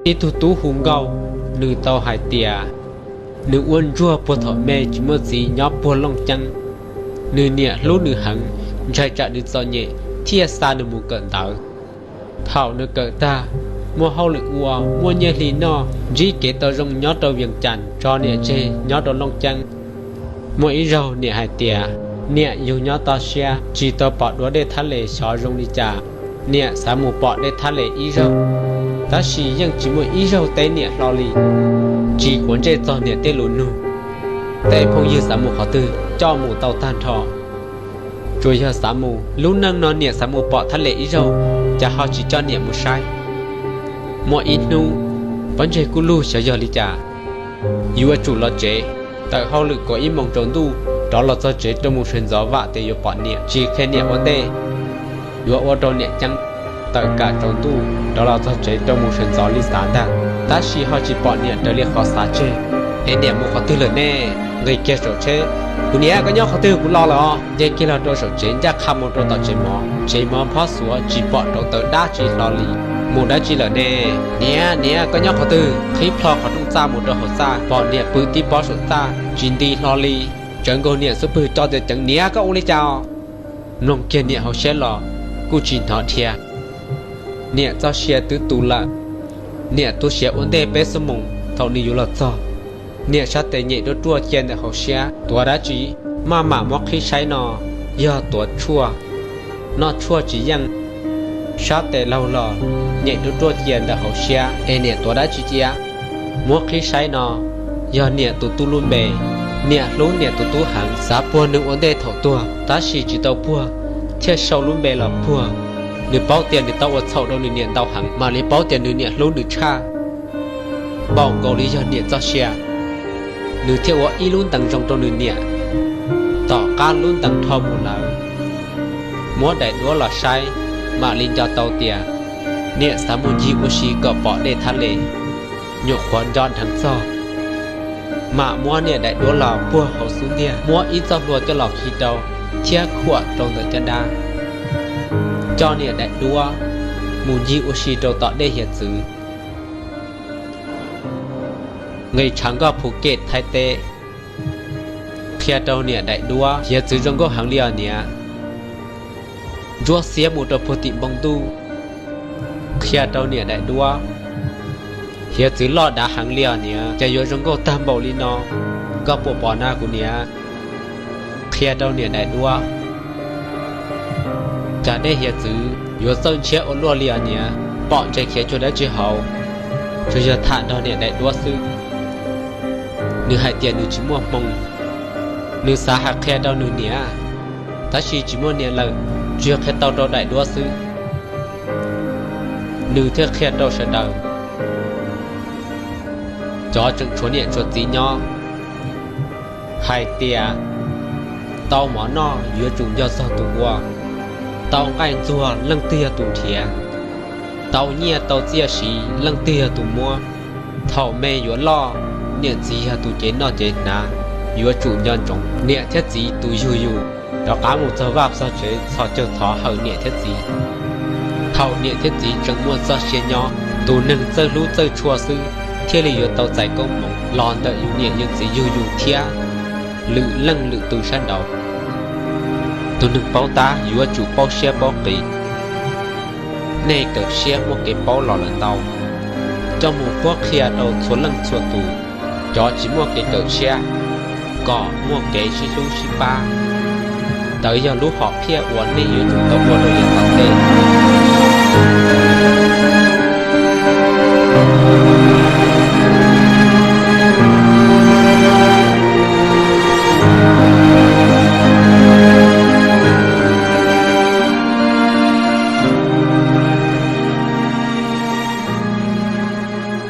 Ib tug tub hu Nkauj, nws tau hais tias nws ua ntsuag puag thaum me tsis muaj txiv nyob puag Looj Ceeb. Nws niam hlub nws heev, ntshai tsam nws txom nyem thiaj xa nws mus kawm ntawv. Thaum nws kawm tag, muaj hauj lwm ua, muaj nyiaj hli noj, ntsib kev tau zoo nyob rau Vias Cas, tso niam tseg nyob rau Looj Ceeb. Muaj ib zaug niam hais tias niam yug nyob toj siab tsis tau pom dua dej thab les xyov zoo li cas, niam xav mus pom dej thab les ib zaug, tab sis yeej tsis muaj ib zaug teb niam hlo li. Tsis quav ntsej txog niam tej lus nug, tej phooj ywg xav mus qhov twg coj mus tau tag nrho. Tsuas yog xav mus, lub neej no niam xav mus pom thab les ib zaug, cas ho tsis coj niam mus saib. Muaj ib hnub, pob ntseg kuj lug xyov yog li cas, yuav tsum los tsev, tawm hauj lwm kaum ib moos tsaus ntuj rov los txog tsev rau mus sawv ntxov vam tias yuav pom niam tsis qhia niam ua ntej, yuav ua rau niam ceeb. Tawm kam tsaus ntuj rov los txog tsev rau mus sawv ntxov li xav ntag, tab sis ho tsis pom niam raws li qhov xav tseg. Es niam mus qhov twg lawm ne? Nqis kiag saum tsheb, kuv niam, koj nyob qhov twg? Kuv los lawm os. Nce kiag los rau saum tsev, ncaj qha mus rau tom tsev mov, tsev mov phob xuav tsis pom rauv taws dab tsi hlo li. Mus dab tsi lawm ne? Niam, niam, koj nyob qhov twg? Qhib plho qhov rooj txaj mus rau hauv txaj, pom niam pw tib pob saum txaj tsis nti hlo li. Tsawv nkaus niam xub pwg co tias ceev, niam, koj ua li cas? Mloog kiag niam hauv siab los kuj tsis hnov dhia. Niam txoj sia twb tu lawm. Niam tu siav ua ntej peb xuab moos thaum nws yuav los txog. Niam sab tes nyem ruaj ruaj cia ntawm hauv siab, tuav dab tsi? Maj mam muab qhib saib no, yog tuav tshuaj. Noj tshuaj tsis yeej. Sab tes laug los, nyem ruaj ruaj cia ntawm hauv siab es niam tuav dab tsi cia? Muab qhib saib no, yog niam tus tub lub npe. Niam hlub niam tus tub heev, xav puag nws ua ntej thaum tuag tab sis tsis tau puag, thiaj sau lub npe los puag. Nws paub tias nws tau ua txhaum rau nws niam ntau heev, mam li paub tias nws niam hlub nws tshaj, npaum nkaus li yog niam txoj sia. Nws thiaj ua ib lub ntees zoo rau nws niam. Tom qab lub ntees dhau mus lawm, muab daim duab los saib, mam li nco tau tias niam xav mus ncig ua si kom pom dej thab les. Nyuam qhuav nco dheev txog, mam muab niam daim duab los puag hauv xub ntiag, muab ib txoj hlua coj los khi rau thiab khuam rau ntawm caj dab, coj niam daim duab mus ncig ua si rau tom dej hiav txwv. Nqis tshav nkoj Phuket Thaib teb, qhia rau niam daim duab, hiav txwv zoo nkauj heev li os niam. Ntsuab xiab mus rau puag tim npoo ntuj, qhia rau niam daim duab, hiav txwv loj dav heev li os niam, ces yuav zoo nkauj tag npaum li no, koj puas pom na kuv niam? Qhia rau niam daim duab, cas dej hiav txwv yuav txawj ntshiab ua luaj li os niam, pom ntshe khiav cuag dab tsi hauv, tsuas yog tham nrog niam daim duab xwb. Nws hais tias nws tsis muaj hmoo, nws xav hais qhia rau nws niam, tab sis tsis muaj niam lawm, tsuas yog qhia tau rau daim duab xwb. Nws thiaj qhia rau sawv daws, cov tseem tshuav niam tshuav txiv nyob, hais tias tau mov noj yuav tsum nco txog tus ua, tau nqaij ntxuag leej twg yog tus nrhiav, tau nyiaj tau txiaj siv leej twg yog tus muab. Thaum me yuav loj, niam txiv yog tus cev noj cev hnav, yuav tsum nco ntsoov niam thiab txiv tus yug yus. Rov qab mus txog vaj txog tsev txhos caug thov hawm niam thiab txiv. Thaum niam thiab txiv tseem muaj txoj sia nyob, tus neeg txawj hlub txawj tshua xwb thiaj li yuav tau txais koob hmoov los ntawm yus niam yus txiv yug yus thiab lwm leej lwm tus sab nraud. Tus neeg paub tab yuav tsum paub siab paub qis. Nej kawm siab muaj kev paub los lawm ntau, coj mus qhuab qhia rau txhua leej txhua tus. Cov tsis muaj kev kawm siab, kom muaj kev sib hlub sib pab. Ntawd yog lub hom phiaj uas nej yuav tsum tau ua rau yav tom ntej.